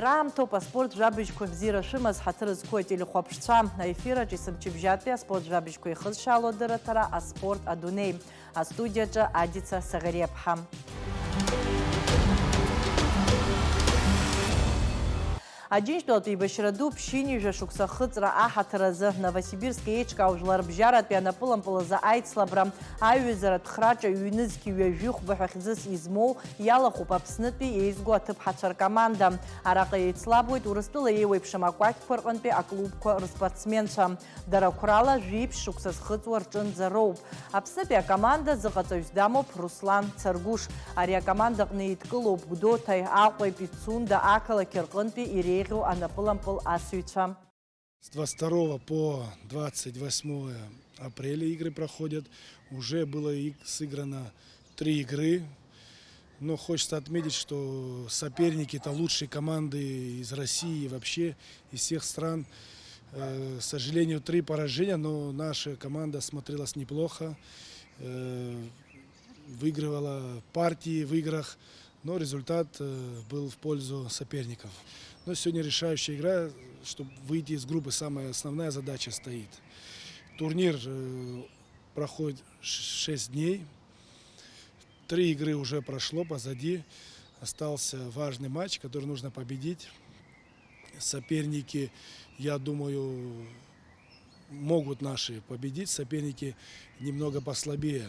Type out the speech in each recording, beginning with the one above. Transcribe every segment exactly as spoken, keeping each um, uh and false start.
Раамҭоуп аспорт жәабжьқәа бзиара шәымаз, ҳаҭыр зқәу ателехәаԥшцәа. Аефираҿ есымчыбжьатәи аспорт жәабжьқәа ихызшьаало адырраҭара «Аспорт адунеи». Астудиаҿы Адица Саӷариаԥҳа. Аџьынџьтәылатә еибашьра ду ԥшьынҩажәа шықәса ахыҵра аҳаҭыр азы Новосибирск еиҿкаау жәларбжьаратәи анапылампыл азы аицлабра аиҩызаратә храҿы ҩнызқь ҩажәи хәба ҳәа хьӡыс измоу иалахәуп Аԥснытәи еизго аҭыԥҳацәа ркоманда. Араҟа еицлабуеит Урыстәыла еиуеиԥшым акәакьқәа рҟынтәи аклубқәа рспортсменцәа. Дара қәрала жәиԥшь шықәса зхыҵуа рҿынӡа роуп. Аԥснытәи акоманда зыҟаҵаҩс дамоуп Руслан Царгәыш. Ари акомандаҟны еидкылоуп Гәдоуҭаи, Аҟәеи, Пицунда ақалақь рҟынтәи иреиӷьу анапылампыл асыҩцәа. С двадцать второго по двадцать восьмое апреля игры проходят. Уже было и сыграно три игры. Но хочется отметить, что соперники — это лучшие команды из России и вообще из всех стран. Э, к сожалению, три поражения, но наша команда смотрелась неплохо. Э, выигрывала партии в играх, но результат, э, был в пользу соперников. Но сегодня решающая игра, чтобы выйти из группы, самая основная задача стоит. Турнир, э, проходит ш-, шесть дней. Три игры уже прошло позади. Остался важный матч, который нужно победить. Соперники, я думаю, могут наши победить. Соперники немного послабее.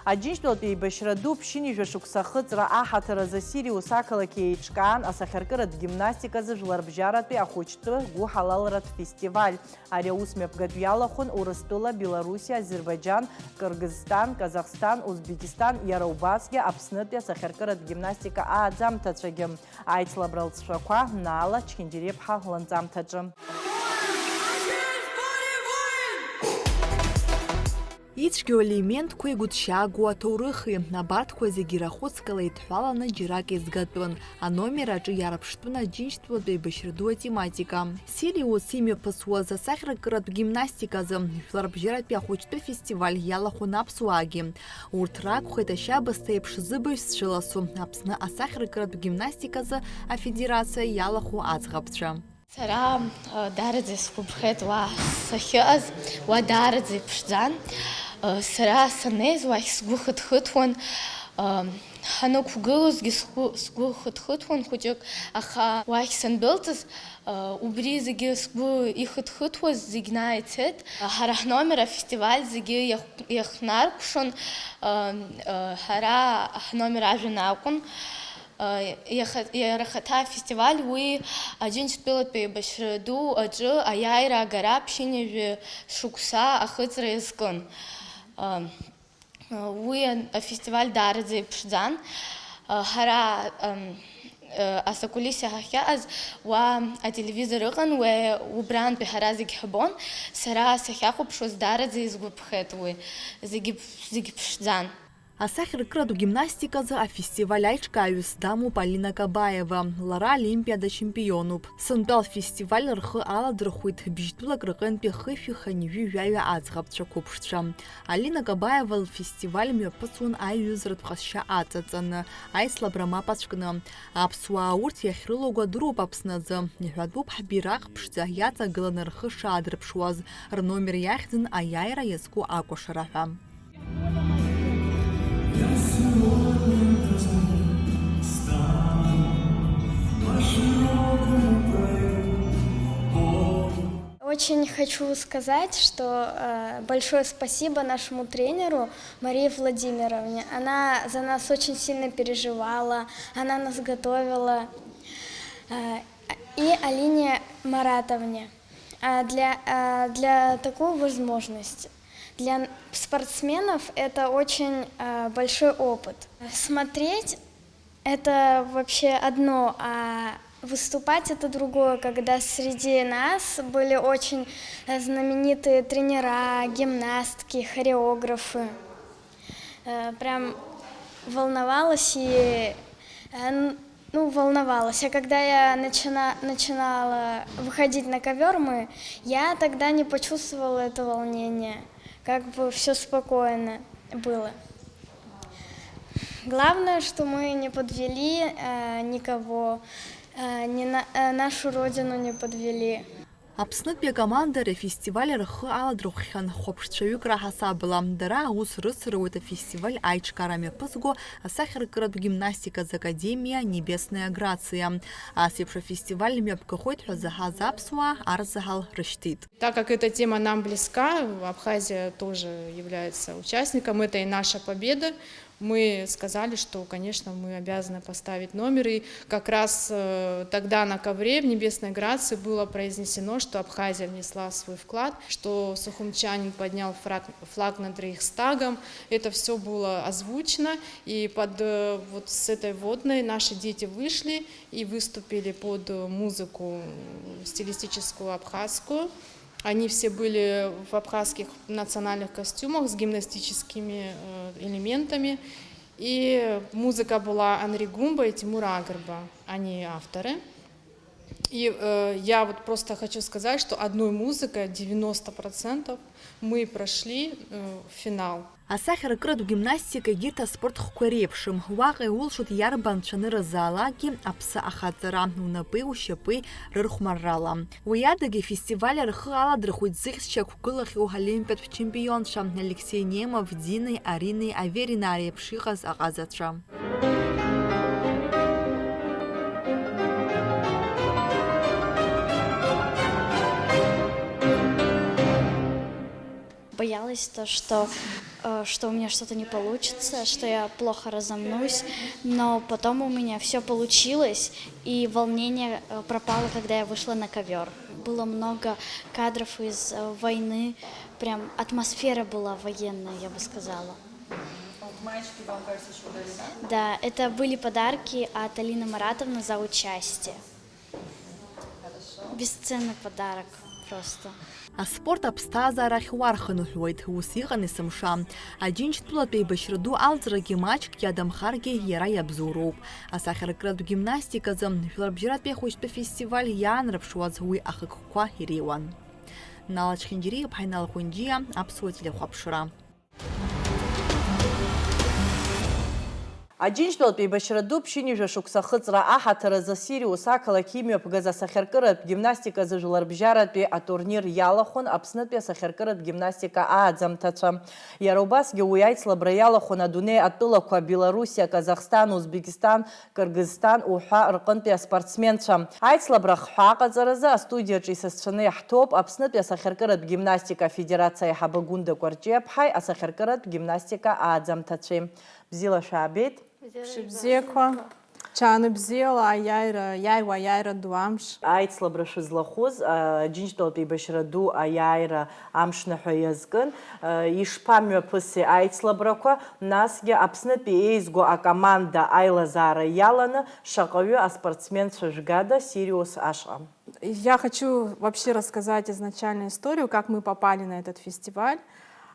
Аџьынџьтәылатә еибашьра ду ԥшьынҩажәа шықәса ахыҵра аҳаҭыр азы Сириус ақалақь еиҿкаан асахьаркыратә гимнастиказы жәларбжьаратәи ахәыҷтәы гәыҳалалратә фестиваль. Ари аус мҩаԥгатә иалахәын Урыстәыла, Белоруссиа, Азербаиџьан, Кыргызстан, Казахстан, Узбекистан, иара убасгьы Аԥснытәи асахьаркыратә гимнастика ааӡамҭацәагьы. Аицлабра алҵшәақәа Наала Чхинџьариаԥҳа ланҵамҭаҿы. Ицәгьоу алиментқәеи гәыҭшьаагоу аҭоурыхи, абарҭқәа зегьы рахәыцкала еидҳәаланы џьарак еизгатәын, аномер аҿы иаарԥштәын Аџьынџьтәылатә еибашьра ду атематика. Сириус имҩаԥысуаз асахьаркыратә гимнастиказы, жәларбжьаратәи ахәыҷтәы фестиваль иалахәын аԥсуаагьы. Урҭ ракәхеит ашьабысҭа еиԥш зыбаҩ зцәыласу Аԥсны асахьаркыратә гимнастиказы афедерациа иалахәу аӡӷабцәа. Сара, э, даараӡа исгәаԥхеит уа сахьыҟаз, уа даараӡа иԥшӡан. Э, сара саннеиз уахь сгәы хыҭхыҭуан, э, ҳанықәгылозгьы сгәы, сгәы хыҭхыҭуан хәыҷык, аха уахь сандәылҵыз, э, убри зегьы сгәы ихыҭхыҭуаз зегь нааицеит. Ҳара ҳномер афестиваль зегьы иах-, иахнаркәшон, э, э, ҳара ҳномер ажәҩан акәын. Иаха-, иара ахаҭа афестиваль уи Аџьынџьтәылатәи еибашьра ду аҿы аиааира агара ԥшьынҩажәи шықәса ахыҵра иазкын. Уи афестиваль даараӡа иԥшӡан. Ҳара, ам, азакулисе ҳахьыҟаз, уа ателевизор ыҟан, уи убрантәи ҳара зегь ҳбон. Сара сахьахәаԥшуаз даараӡа изгәаԥхеит уи. Зегьы, зегь ԥшӡан. Асахьаркыратә гимнастиказы афестиваль аиҿкааҩыс дамоуп Алина Кабаева, лара Олимпиада чемпионуп. Сынтәа лфестиваль рхы аладырхәит бжьтәылак рҟынтәи хышәи хынҩажәи жәаҩа аӡӷабцәа қәыԥшцәа. Алина Кабаева лфестиваль мҩаԥысуан аиҩызаратә ҟазшьа аҵаҵаны, аицлабра мап ацәкны. Аԥсуаа урҭ иахьрылоуго адыруп Аԥсны азы, иҳәатәуп ҳбираҟ ԥшӡа иаҵагыланы рхы шаадырԥшуаз, рномер иахьӡын аиааира иазку акәашара ҳәа. Очень хочу сказать, что, э, большое спасибо нашему тренеру Марии Владимировне. Она за нас очень сильно переживала, она нас готовила. Э, и Алине Маратовне, а, для, а, для такую возможность. Для н-, спортсменов это очень, а, большой опыт. Смотреть это вообще одно, а выступать это другое, когда среди нас были очень, э, знаменитые тренера, гимнастки, хореографы. Э, прям волновалась и, э, н-, ну, волновалась. А когда я начина-, начинала выходить на ковёр, мы, я тогда не почувствовала это волнение. Как бы всё спокойно было. Главное, что мы не подвели э, никого, э, не на, э, нашу родину не подвели. Аԥснытәи акоманда ари афестиваль рхы аладырхәхьан хәаԥшцәаҩык раҳасабала. Дара аус рыцыруеит афестиваль аиҿкаара мҩаԥызго асахьаркыратә гимнастиказы академиа Небесная Грация. Ас еиԥш афестиваль мҩаԥгахоит ҳәа заҳаз аԥсуаа арзаҳал рышьҭит. Так как эта тема нам близка, Абхазия тоже является участником, это и наша победа. Мы сказали, что, конечно, мы обязаны поставить номер. И как раз э, тогда на ковре в Небесной Грации было произнесено, что Абхазия внесла свой вклад, что сухумчанин поднял фраг- флаг над Рейхстагом. Это все было озвучено. И под, э, вот с этой водной наши дети вышли и выступили под э, музыку стилистическую абхазскую. Они все были в абхазских национальных костюмах с гимнастическими э, элементами. И музыка была Анри Гумба и Тимура Агарба, они авторы. И э, я вот просто хочу сказать, что одной музыкой девяносто процентов мы прошли э, финал. Асахьаркыратә гимнастика егьырҭ аспорт хкқәа иреиԥшым. Уаҟа иулшоит иарбан цәанырразаалакгьы аԥсы ахаҵара, унапи ушьапи рырхәмаррала. Уи адагьы афестиваль рхы аладырхәит зыхьӡ шьақәгылахьоу олимпиатә чемпионцәа Алексеи Немов, Динеи Аринеи Аверинаа реиԥш иҟаз аҟазацәа. Боялась то, что, э, что у меня что-то не получится, что я плохо разомнусь, но потом у меня все получилось, и волнение э, пропало, когда я вышла на ковер. Было много кадров из э, войны, прям атмосфера была военная, я бы сказала. Вот маечки вам, кажется, еще дали, да? Да, это были подарки от Алины Маратовны за участие. Бесценный подарок просто. Аспорт аԥсҭазаара ахьуархынҳәуеит, ус иҟан есымша. Аџьынџьтәылатә еибашьра ду алҵрагьы маҷк иадамхаргьы иара иабзоуроуп. Асахьаркыратә гимнастиказы, жәларбжьаратәи ахәыҷтәы фестиваль иаанарԥшуаз уи ахықәкқәа иреиуан. Нала Чхинџьариа-иԥҳа Инал Хәынџьиа, Аԥсуа телехәаԥшра. Аџьынџьтәылатә еибашьра ду ԥшьынҩажәа шықәса ахыҵра аҳаҭыр азы Сириус ақалақь имҩаԥгаз асахьаркыратә гимнастиказы жәларбжьаратәи атурнир иалахәын Аԥснытәи асахьаркыратә гимнастика ааӡамҭацәа. Иара убасгьы уи аицлабра иалахәын адунеи атәылақәа Белоруссиа, Казахстан, Узбекистан, Кыргызстан уҳәа рҟынтәи аспортсменцәа. Аицлабра ахҳәаа аҟаҵаразы астудиаҿы исасцәаны иаҳҭоуп Аԥснытәи асахьаркыратә гимнастика афедерациа аиҳабы Гәында Кәарҷиаԥҳаи асахьаркыратә гимнастика ааӡамҭацәеи. Бзиала шәаабеит. Шәыбзиақәа. Ҽаанбзиала аиааира, иааиуа аиааира ду амш. Аицлабра шәызлахәыз, а, Аџьынџьтәылатә еибашьра ду аиааира амшныҳәа иазкын. Ишԥамҩаԥыси аицлабрақәа, насгьы Аԥснытәи еизго акоманда аилазаара иаланы шаҟаҩы аспортсменцәа жәгада Сириус ашҟа? Я хочу вообще рассказать изначально историю, как мы попали на этот фестиваль.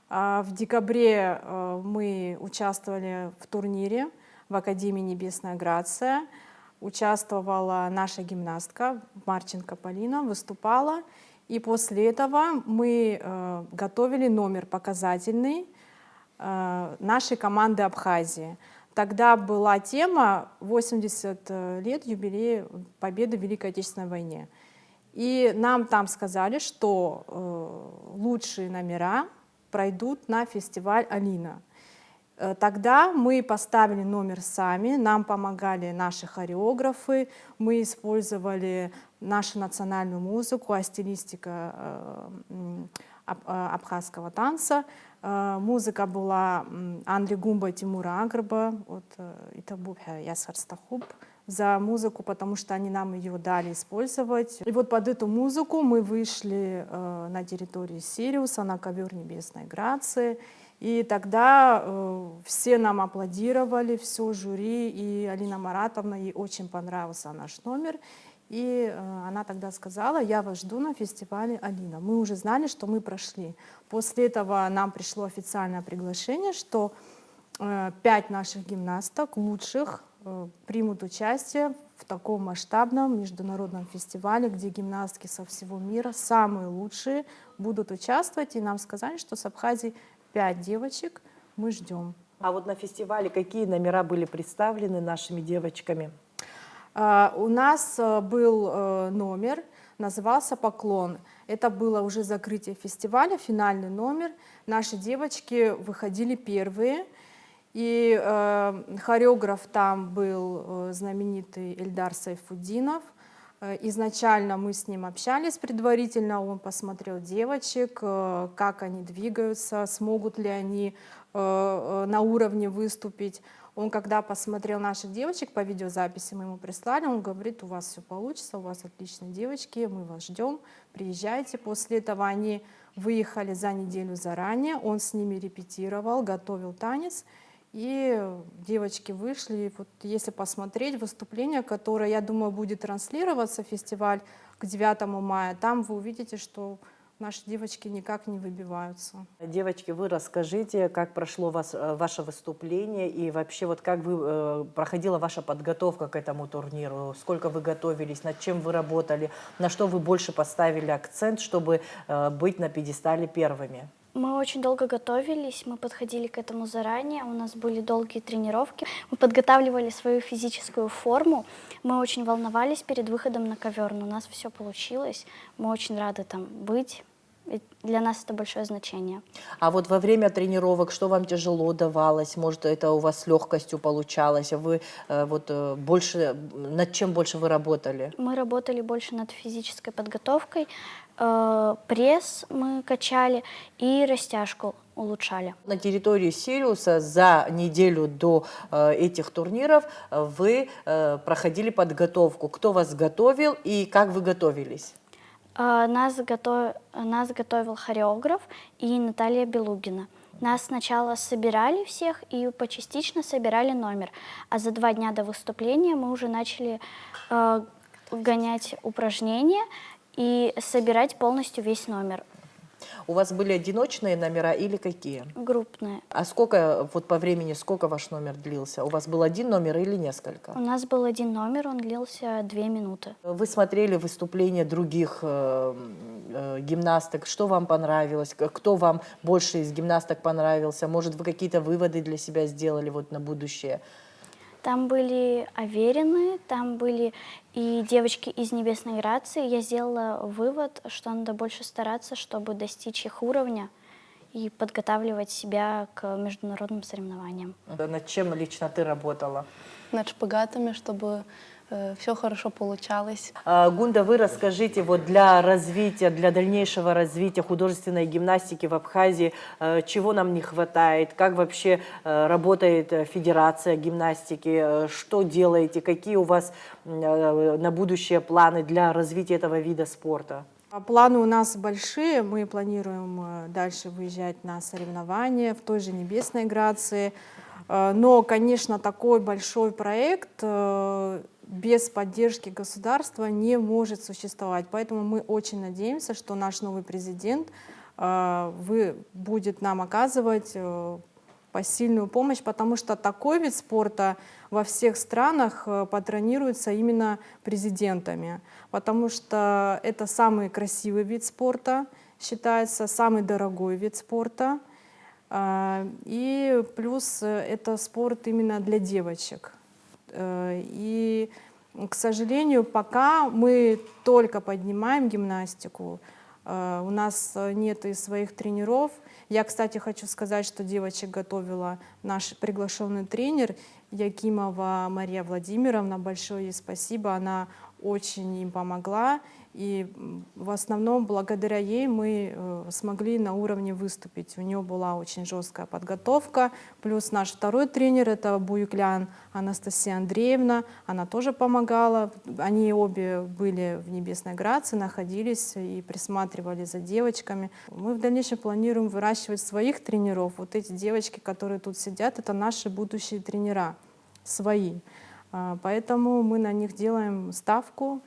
А, В декабре э, мы участвовали в турнире в Академии Небесная Грация. Участвовала наша гимнастка Марченко Полина, выступала. И после этого мы э, готовили номер показательный э, нашей команды Абхазии. Тогда была тема восемьдесят лет юбилея Победы в Великой Отечественной войне. И нам там сказали, что э, лучшие номера пройдут на фестиваль «Алина». Э, Тогда мы поставили номер сами, нам помогали наши хореографы, мы использовали нашу национальную музыку, а стилистика э, м, аб- э, абхазского танца. Э, Музыка была м, Анри Гумба, Тимура Агрба, вот э, Итабубхя Ясхар Стахуб за музыку, потому что они нам ее дали использовать. И вот под эту музыку мы вышли э, на территории Сириуса на ковер небесной грации. И тогда э, все нам аплодировали, все жюри, и Алина Маратовна, ей очень понравился наш номер. И э, она тогда сказала: «Я вас жду на фестивале Алина». Мы уже знали, что мы прошли. После этого нам пришло официальное приглашение, что э, пять наших гимнасток, лучших, э, примут участие в таком масштабном международном фестивале, где гимнастки со всего мира, самые лучшие, будут участвовать. И нам сказали, что с Абхазии пять девочек мы ждем. А вот на фестивале какие номера были представлены нашими девочками? А, У нас э, был э, номер, назывался «Поклон». Это было уже закрытие фестиваля, финальный номер. Наши девочки выходили первые. И э, хореограф там был э, знаменитый Эльдар Сайфуддинов. Э, Изначально мы с ним общались предварительно, он посмотрел девочек, э, как они двигаются, смогут ли они э, э, на уровне выступить. Он когда посмотрел наших девочек по видеозаписи, мы ему прислали, он говорит: «У вас все получится, у вас отличные девочки, мы вас ждем, приезжайте». После этого они выехали за неделю заранее, он с ними репетировал, готовил танец, и девочки вышли. И вот если посмотреть выступление, которое, я думаю, будет транслироваться, фестиваль к девятому мая, там вы увидите, что наши девочки никак не выбиваются. Девочки, вы расскажите, как прошло вас, э, ваше выступление и вообще вот как вы, э, проходила ваша подготовка к этому турниру, сколько вы готовились, над чем вы работали, на что вы больше поставили акцент, чтобы э, быть на пьедестале первыми? Мы очень долго готовились, мы подходили к этому заранее, у нас были долгие тренировки, мы подготавливали свою физическую форму, мы очень волновались перед выходом на ковер, но у нас все получилось, мы очень рады там быть. Ведь для нас это большое значение. А вот во время тренировок, что вам тяжело давалось? Может, это у вас с легкостью получалось? А вы э, вот э, больше, над чем больше вы работали? Мы работали больше над физической подготовкой, э, пресс мы качали и растяжку улучшали. На территории Сириуса за неделю до э, этих турниров э, вы э, проходили подготовку. Кто вас готовил и как вы готовились? А, Нас, гото... Нас готовил хореограф и Наталья Белугина. Нас сначала собирали всех и по частично собирали номер, а за два дня до выступления мы уже начали э, гонять упражнения и собирать полностью весь номер. У вас были одиночные номера или какие? Группные. А сколько вот по времени, сколько ваш номер длился? У вас был один номер или несколько? У нас был один номер, он длился две минуты. Вы смотрели выступления других э, э, гимнасток. Что вам понравилось? К- Кто вам больше из гимнасток понравился? Может, вы какие-то выводы для себя сделали вот на будущее? Там были Аверины, там были и девочки из Небесной Грации. Я сделала вывод, что надо больше стараться, чтобы достичь их уровня и подготавливать себя к международным соревнованиям. Над чем лично ты работала? Над шпагатами, чтобы все хорошо получалось. А, Гунда, вы расскажите, вот для развития, для дальнейшего развития художественной гимнастики в Абхазии, э, чего нам не хватает, как вообще э, работает э, Федерация гимнастики, э, что делаете, какие у вас м, э, на будущее планы для развития этого вида спорта? А Планы у нас большие, мы планируем э, дальше выезжать на соревнования в той же Небесной Грации. Э, Но, конечно, такой большой проект э, без поддержки государства не может существовать. Поэтому мы очень надеемся, что наш новый президент э, вы- будет нам оказывать э, посильную помощь, потому что такой вид спорта во всех странах э, патронируется именно президентами, потому что это самый красивый вид спорта, считается самый дорогой вид спорта, а, и плюс э, это спорт именно для девочек. Э, И, к сожалению, пока мы только поднимаем гимнастику, э, у нас нет и своих тренеров. Я, кстати, хочу сказать, что девочек готовила наш приглашенный тренер Якимова Мария Владимировна. Большое ей спасибо, она очень им помогла. И м, в основном благодаря ей мы э, смогли на уровне выступить. У нее была очень жесткая подготовка. Плюс наш второй тренер, это Буюклян Анастасия Андреевна, она тоже помогала. Они обе были в Небесной Грации, находились и присматривали за девочками. Мы в дальнейшем планируем выращивать своих тренеров. Вот эти девочки, которые тут сидят, это наши будущие тренера, свои. А, Поэтому мы на них делаем ставку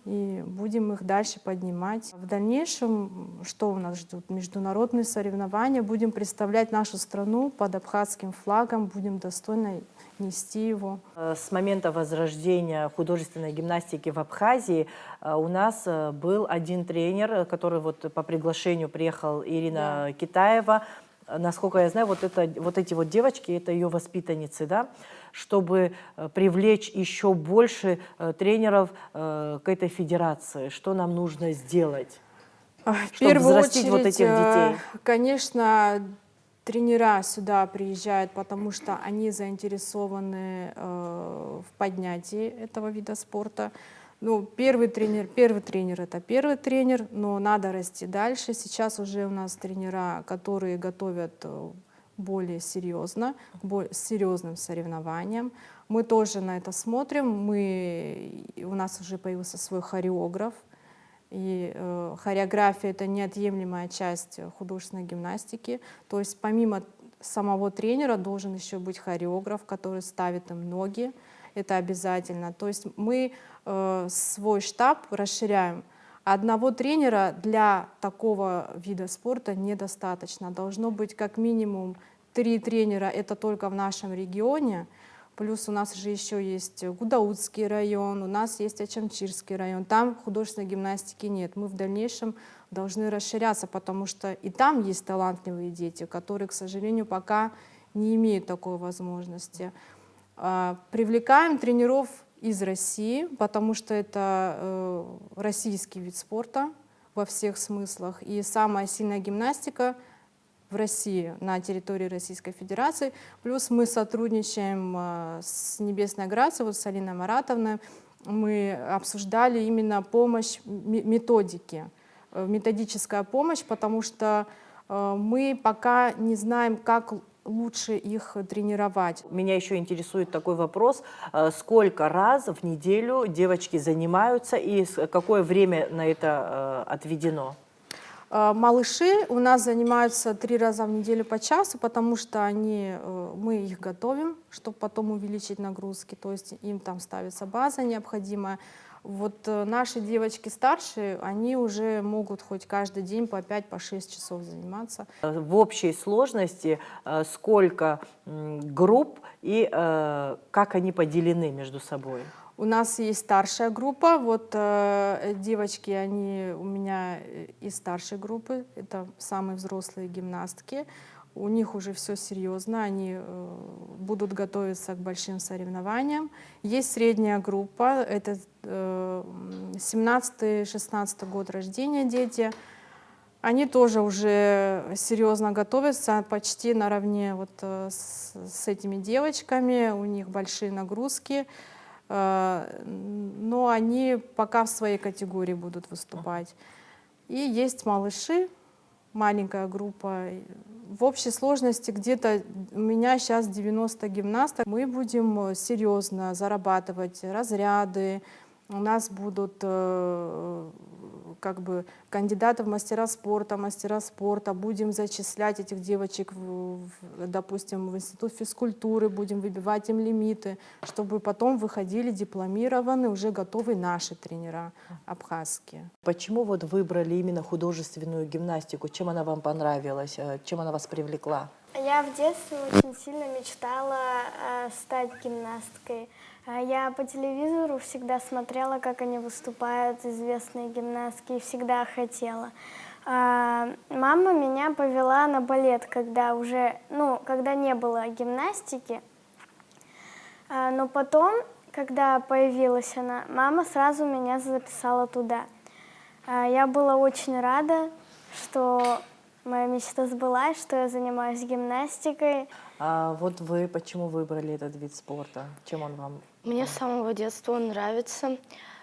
и будем их дальше поднимать. В дальнейшем, что у нас ждут? Международные соревнования. Будем представлять нашу страну под абхазским флагом, будем достойно нести его. Э, С момента возрождения художественной гимнастики в Абхазии э, у нас э, был один тренер, э, который вот по приглашению приехал, Ирина Китаева. Насколько я знаю, вот, это, вот эти вот девочки, это ее воспитанницы, да? Чтобы э, привлечь еще больше э, тренеров э, к этой федерации, что нам нужно сделать? В первую очередь, вот этих детей? Конечно, тренера сюда приезжают, потому что они заинтересованы э, в поднятии этого вида спорта. Ну, первый тренер, первый тренер это первый тренер, но надо расти дальше. Сейчас уже у нас тренера, которые готовят э, более серьезно, с серьезным соревнованием. Мы тоже на это смотрим. Мы, у нас уже появился свой хореограф. И э, хореография это неотъемлемая часть художественной гимнастики. То есть помимо самого тренера должен еще быть хореограф, который ставит им ноги. Это обязательно. То есть мы э, свой штаб расширяем. Одного тренера для такого вида спорта недостаточно. Должно быть как минимум три тренера, это только в нашем регионе. Плюс у нас же еще есть Гудаутский район, у нас есть Ачамчирский район. Там художественной гимнастики нет. Мы в дальнейшем должны расширяться, потому что и там есть талантливые дети, которые, к сожалению, пока не имеют такой возможности. А, привлекаем тренеров из России, потому что это э, российский вид спорта во всех смыслах. И самая сильная гимнастика в России, на территории Российской Федерации. Плюс мы сотрудничаем э, с Небесной Грацией, вот с Алиной Маратовной. Мы обсуждали именно помощь, методики, э, методическая помощь, потому что э, мы пока не знаем, как лучше их тренировать. Меня еще интересует такой вопрос, э, сколько раз в неделю девочки занимаются и какое время на это э, отведено? Э, малыши у нас занимаются три раза в неделю по часу, потому что они, э, мы их готовим, чтобы потом увеличить нагрузки, то есть им там ставится база необходимая. Вот э, наши девочки старшие, они уже могут хоть каждый день по пять, по шесть часов заниматься. В общей сложности э, сколько групп и э, как они поделены между собой? У нас есть старшая группа, вот э, девочки, они у меня из старшей группы, это самые взрослые гимнастки. У них уже все серьезно, они э, будут готовиться к большим соревнованиям. Есть средняя группа, это семнадцатый, шестнадцатый год рождения дети. Они тоже уже серьезно готовятся, почти наравне вот э, с, с этими девочками, у них большие нагрузки, э, но они пока в своей категории будут выступать. И есть малыши, маленькая группа. В общей сложности где-то у меня сейчас девяносто гимнасток. Мы будем серьезно зарабатывать разряды, у нас будут э, как бы кандидаты в мастера спорта, мастера спорта. Будем зачислять этих девочек, в, в, допустим, в институт физкультуры, будем выбивать им лимиты, чтобы потом выходили дипломированные, уже готовые наши тренера абхазские. Почему вот выбрали именно художественную гимнастику? Чем она вам понравилась? Э, чем она вас привлекла? Я в детстве очень сильно мечтала э, стать гимнасткой. А я по телевизору всегда смотрела, как они выступают, известные гимнастки, и всегда хотела. А мама меня повела на балет, когда уже, ну, когда не было гимнастики. А, но потом, когда появилась она, мама сразу меня записала туда. А, я была очень рада, что моя мечта сбылась, что я занимаюсь гимнастикой. А вот вы почему выбрали этот вид спорта? Чем он вам мне с самого детства он нравится.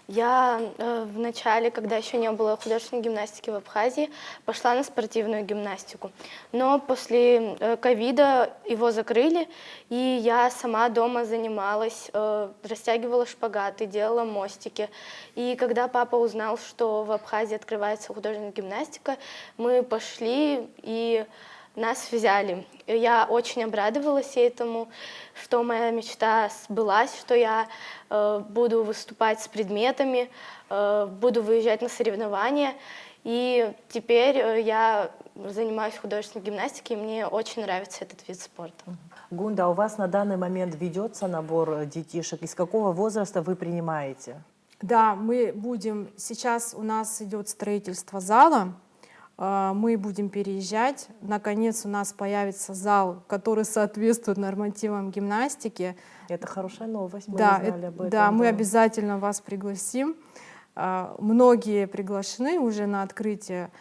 Я э, вначале, когда еще не было художественной гимнастики в Абхазии, пошла на спортивную гимнастику. Но после э, ковида его закрыли, и я сама дома занималась, э, растягивала шпагаты, делала мостики. И когда папа узнал, что в Абхазии открывается художественная гимнастика, мы пошли и нас взяли. Я очень обрадовалась этому, что моя мечта сбылась, что я э, буду выступать с предметами, э, буду выезжать на соревнования. И теперь э, я занимаюсь художественной гимнастикой, и мне очень нравится этот вид спорта. Гунда, а у вас на данный момент ведется набор э, детишек? Из какого возраста вы принимаете? Да, мы будем, сейчас у нас идет строительство зала, А, Мы будем переезжать. Наконец у нас появится зал, который соответствует нормативам гимнастики. Это хорошая новость, мы Да, не знали э- об этом. да, мы Да. Обязательно вас пригласим. А, Многие приглашены уже на открытие.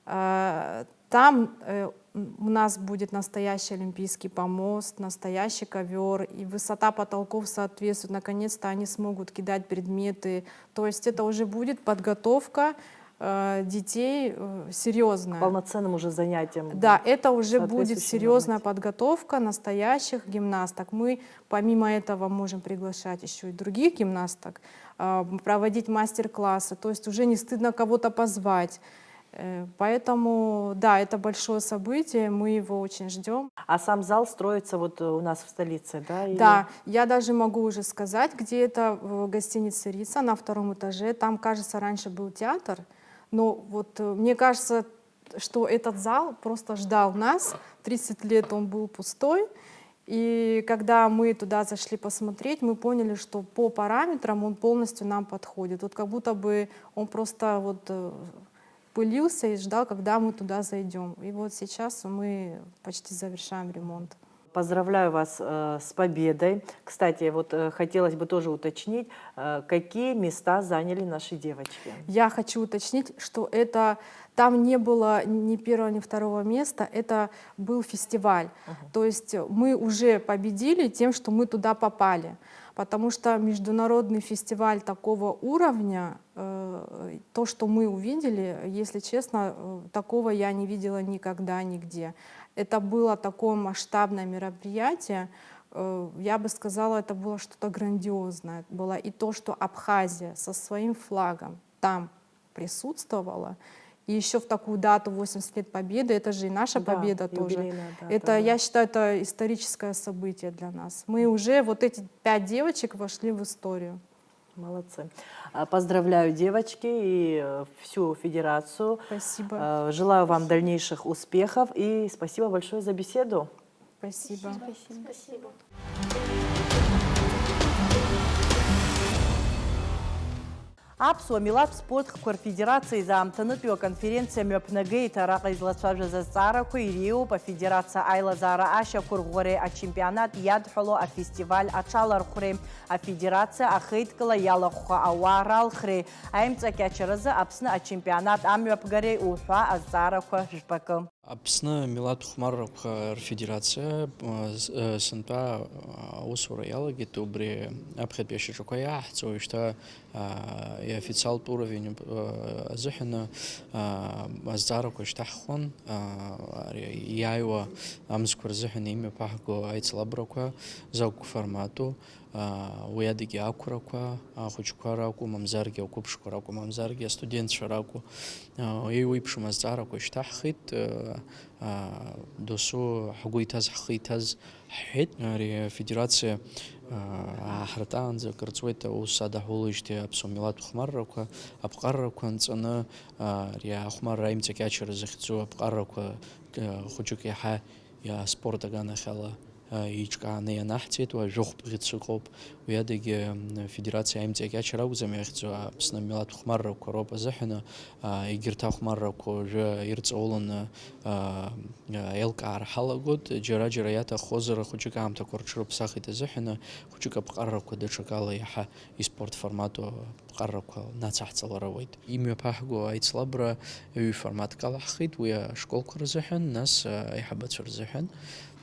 А, Там э, м, у нас будет настоящий олимпийский помост, настоящий ковер, и высота потолков соответствует. Наконец-то они смогут кидать предметы. То есть это уже будет подготовка э, детей э, серьезная. Полноценным уже занятиям. Да, это уже будет Соответствующей серьезная норматив. Подготовка настоящих гимнасток. Мы помимо этого можем приглашать еще и других гимнасток, а, проводить мастер-классы. То есть уже не стыдно кого-то позвать. Э, Поэтому, да, это большое событие, мы его очень ждем. А сам зал строится вот э, у нас в столице, да? И- Да, я даже могу уже сказать, где это, в гостинице «Рица» на втором этаже. Там, кажется, раньше был театр. Но вот э, мне кажется, что этот зал просто ждал нас. Тридцать лет он был пустой. И когда мы туда зашли посмотреть, мы поняли, что по параметрам он полностью нам подходит. Вот как будто бы он просто вот э, пылился и ждал, когда мы туда зайдем. И вот сейчас мы почти завершаем ремонт. Поздравляю вас э, с победой. Кстати, вот э, хотелось бы тоже уточнить, э, какие места заняли наши девочки. Я хочу уточнить, что это там не было ни первого, ни второго места, это был фестиваль. То есть мы уже победили тем, что мы туда попали. Потому что международный фестиваль такого уровня, э, то, что мы увидели, если честно, э, такого я не видела никогда нигде. Это было такое масштабное мероприятие, э, я бы сказала, это было что-то грандиозное. Было и то, что Абхазия со своим флагом там присутствовала, и еще в такую дату, восемьдесят лет Победы, это же и наша Да, победа тоже. Юбилейная дата, Это, да. Я считаю, это историческое событие для нас. Мы уже, вот эти пять девочек, вошли в историю. Молодцы. А, Поздравляю, девочки, и э, всю федерацию. Спасибо. Э, Желаю вам дальнейших успехов и спасибо большое за беседу. Спасибо. Спасибо. Аԥсуа милаҭ спорт хқәа рфедерациа изаамҭанытәиу аконференциа мҩаԥнагеит. Араҟа излацәажәаз азҵаарақәа иреиуоуп афедерациа аилазаара ашьақәырӷәӷәареи ачемпионат иадҳәало афестиваль аҽалархәреи, афедерациа ахеидкыла иалахәха ауаа ралхреи, аимҵакьачаразы Аԥсны ачемпионат амҩаԥгареи уҳәа азҵаарақәа жәпакы. Аԥсны амилаҭ хәмаррақәа рфедерациа, э, с-, э, сынтәа, э, аусура иалагеит, убри аԥхьатәи ашьаҿақәа иааҳҵо, уажәшьҭа, э, иофициалтә уровень, э, азыҳәаны, э, азҵаарақәа шьҭаҳхон, э, ари иааиуа амзқәа рзыҳәан имҩаԥаҳго аицлабрақәа закәу формату, уи адагьы ақәрақәа, ахәыҷқәа ракәу, мамзаргьы ақәыԥшқәа ракәу, мамзаргьы астудентцәа ракәу, еиуеиԥшым азҵаарақәа шьҭаҳхит, досу ҳгәы иҭаз, ҳхы иҭаз ҳҳәеит. Ари афедерациа ааҳартаанӡа акыр ҵуеит аус адаҳулеижьҭеи аԥсуа милаҭ хәмаррақәа, аԥҟаррақәа анҵаны, ари ахәмарра аимҵакьачара зыхьӡу аԥҟаррақәа хәыҷык иаҳа аспорт аганахьала еиҿкааны ианаҳҵеит, уажәы жәохә бӷьыц ыҟоуп. Уи адагьы, м, афедерациа аимҵакьачара акәӡам иахьӡу, Аԥсны амилаҭ хәмаррақәа роуп азыҳәаны, а, егьырҭ ахәмаррақәа уажәы ирҵауланы, а, а, еилкаара ҳалагоит. Џьара-џьара иаҭаххозар, хәыҷык аамҭақәа рҽырыԥсахит азыҳәаны, хәыҷык аԥҟаррақәа даҽакала иаҳа испорт формату аԥҟаррақәа нацаҳҵалар ауеит. Имҩаԥаҳго аицлабра ҩ-форматк алаҳхит, уи ашколқәа рзыҳәан, нас, а, аиҳабацәа рзыҳәан.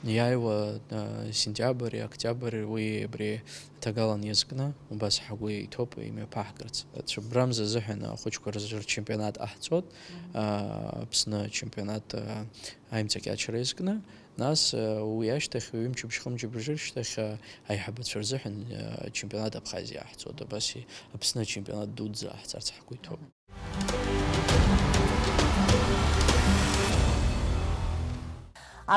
Иааиуа, а, сентиабри, октиабри, уи абри ҭагалан иазкны, убас ҳгәы иҭоуп имҩаԥаҳгарц. Цәыббрамза азыҳәан ахәыҷқәа рзы рчемпионат ҟаҳҵоит, а, Аԥсны ачемпионат, а, аимҵакьачара иазкны. Нас, а, уи ашьҭахь, ҩымчыбжь-хымчыбжь рышьҭахь, а, аиҳабацәа рзыҳәан, а, ачемпионат Абхазиа ҟаҳҵоит, убас и-, Аԥсны ачемпионат дуӡӡа ҟаҳҵарц ҳгәы иҭоуп.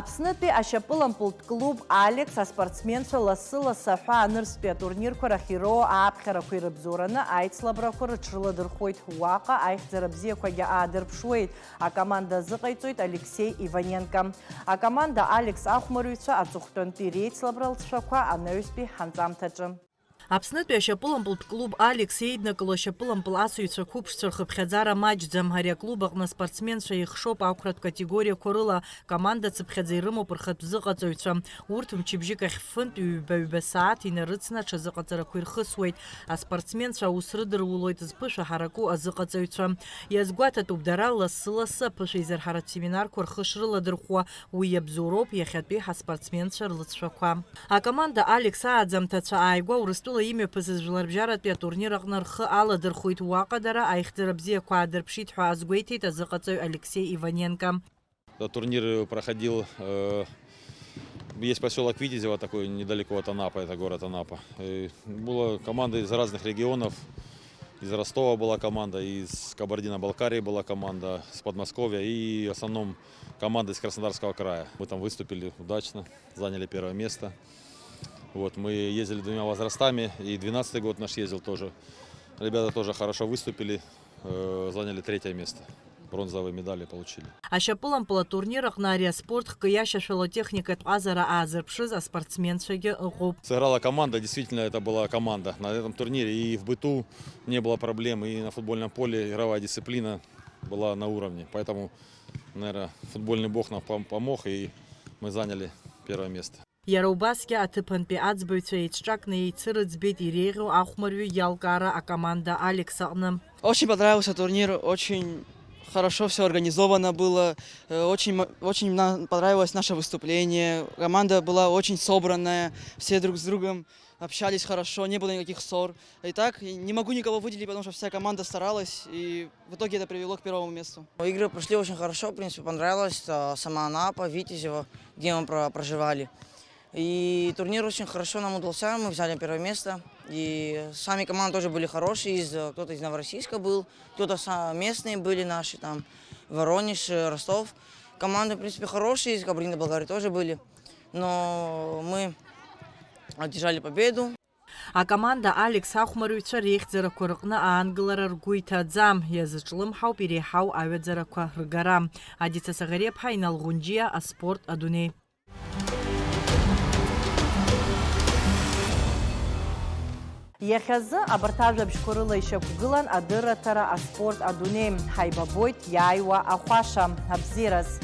Аԥснытәи ашьапылампылтә клуб Алекс аспортсменцәа лассы-лассы аҳәаа нырцәтәи атурнирқәа рахь ироуа ааԥхьарақәа ирыбзоураны аицлабрақәа рыҽрыладырхәуеит. Уаҟа аихьӡара бзиақәагьы аадырԥшуеит. Акоманда азыҟаиҵоит Алексеи Иваненко. Акоманда Алекс ахәмарыҩцәа аҵыхәтәантәи реицлабра алҵшәақәа анаҩстәи ҳанҵамҭаҿы. Аԥснытәи ашьапылампылтә клуб Алекс еиднакыло ашьапылампыл асыҩцәа қәыԥшцәа рхыԥхьаӡара маҷӡам. Ари аклуб аҟны аспортсменцәа еихшоуп ақәратә категориақәа рыла, команда цыԥхьаӡа ирымоуп рхатә зыҟаҵаҩцәа. Урҭ мчыбжьык ахь фынтә ҩба-ҩба сааҭ инарыцны аҽазыҟаҵарақәа ирхысуеит. Аспортсменцәа аус рыдырулоит зԥышәа ҳараку азыҟаҵаҩцәа. Иазгәаҭатәуп дара лассы-лассы аԥышәеизырҳаратә семинарқәа рхы шрыладырхәуа, уи иабзоуроуп иахьатәи ҳаспортсменцәа рлыҵшәақәа. Акоманда Алекс ааӡамҭацәа ааигәа Урыстәыла имҩаԥысыз жәларбжьаратәи атурнир аҟны рхы аладырхәит, уаҟа дара аихьӡара бзиақәа аадырԥшит ҳәа азгәеиҭеит азыҟаҵаҩ Алексеи Иваненко. Этот турнир проходил, э, есть поселок Витязево, такой недалеко от Анапы, это город Анапа. И было команды из разных регионов. Из Ростова была команда, из Кабардино-Балкарии была команда, с Подмосковья и в основном команда из Краснодарского края. Мы там выступили удачно, заняли первое место. Вот, мы ездили двумя возрастами, и двенадцатый год наш ездил тоже. Ребята тоже хорошо выступили, э, заняли третье место. Бронзовые медали получили. Ашьапылампыл атурнир аҟны ари аспорт хкы иашьашәало атехникатә ҟазара аазырԥшыз аспортсменцәагьы ыҟоуп. Сыграла команда, действительно, это была команда на этом турнире. И в быту не было проблем, и на футбольном поле игровая дисциплина была на уровне. Поэтому, наверное, футбольный бог нам пом-, помог, и мы заняли первое место. Иара убасгьы аҭыԥантәи аӡбаҩцәа еицҿакны еицырыӡбеит иреиӷьу ахәмарҩы иалкаара акоманда Алекс аҟны. Очень понравился турнир, очень хорошо всё организовано было, э, очень м-, очень нам понравилось наше выступление, команда была очень собранная, все друг с другом общались хорошо, не было никаких ссор. И так, и не могу никого выделить, потому что вся команда старалась, и в итоге это привело к первому месту. Игры прошли очень хорошо, в принципе, понравилось. А, сама Анапа, Витязево, где мы про-, проживали. И турнир очень хорошо нам удался, мы взяли первое место. И сами команды тоже были хорошие, из, э, кто-то из Новороссийска был, кто-то са-, местные были наши, там, Воронеж, э, Ростов. Команды, в принципе, хорошие, из Кабардино-Балкарии тоже были. Но мы одержали победу. Акоманда Алекс ахәмарыҩцәа реихьӡарақәа рыҟны аангылара ргәы иҭаӡам, иазҿлымҳауп иреиҳау аҩаӡарақәа ргара. Адица Саӷариаԥҳа, Инал Ӷәынџьиа, аспорт адунеи. Иахьазы абарҭ ажәабжьқәа рыла ишьақәгылан адырраҭара аспорт адунеи. Ҳаибабоит иааиуа ахәаша. Абзиараз!